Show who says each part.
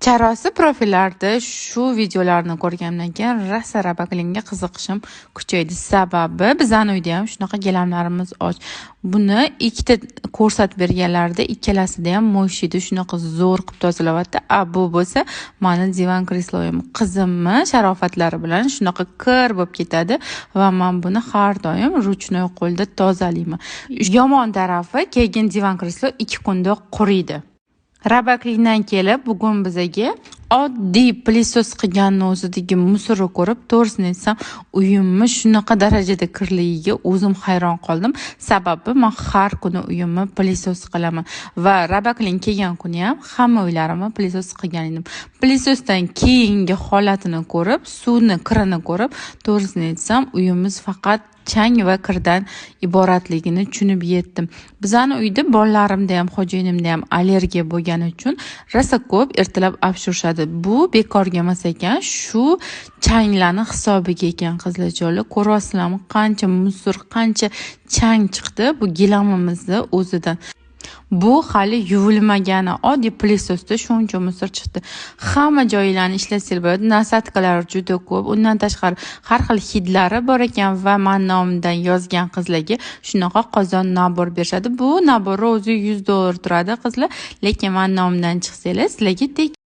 Speaker 1: Charosi profillarda shu videolarni ko'rgandan keyin rosa Robocleanga qiziqishim kuchaydi. Sababi bizani uyda ham shunaqa gilamlarimiz och. Buni ikkita ko'rsatib berganlarida ikkalasida ham моющий da shunaqa zo'r qilib tozalayapti. A bu bo'lsa mani divan kresloyim, qizimni sharofatlari bilan shunaqa kir bo'lib ketadi va man buni har doim ручной qo'lda tozalayman. Yomon tarafi, keyin divan kreslo 2 kunda quriydi. Robocleandan kelib bugun bizaga oddiy пылесос qilganni o'zidagi мусор ni ko'rib, to'g'risini aytsam, uyimni shunaqa darajada kirligiga o'zim hayron qoldim. Sababi man har kuni uyimni пылесос qilaman va Roboclean kelgan kuni ham hamma uylarimni пылесос qilgan edim. Пылесос dan keyingi holatini ko'rib, suvni kirini ko'rib, to'g'risini aytsam, uyimiz faqat chang va kirdan iboratligini tushunib yetdim. Bizani uyda bolalarimda ham, xo'jayinimda ham allergiya bo'lgani uchun rosa ko'p ertalab apshurishadi. Bu bekorga emas ekan, shu changlarni hisobiga ekan, qizlarjonlar. Ko'ryapsizlarmi, qancha мусор, qancha chang chiqdi bu gilamimizni o'zidan. Bu hali yuvilmagani, oddiy пылесос da shuncha мусор chiqdi. Hamma joylarni ishlatsangiz bo'ladi. Насадка lari juda ko'p. Undan tashqari har xil hidlari bor ekan va man nomimdan yozgan qizlarga shunaqa qozon набор berishadi. Bu набор o'zi 100 dollar turadi, qizlar, lekin man nomimdan chiqsanglar, sizlarga tekin.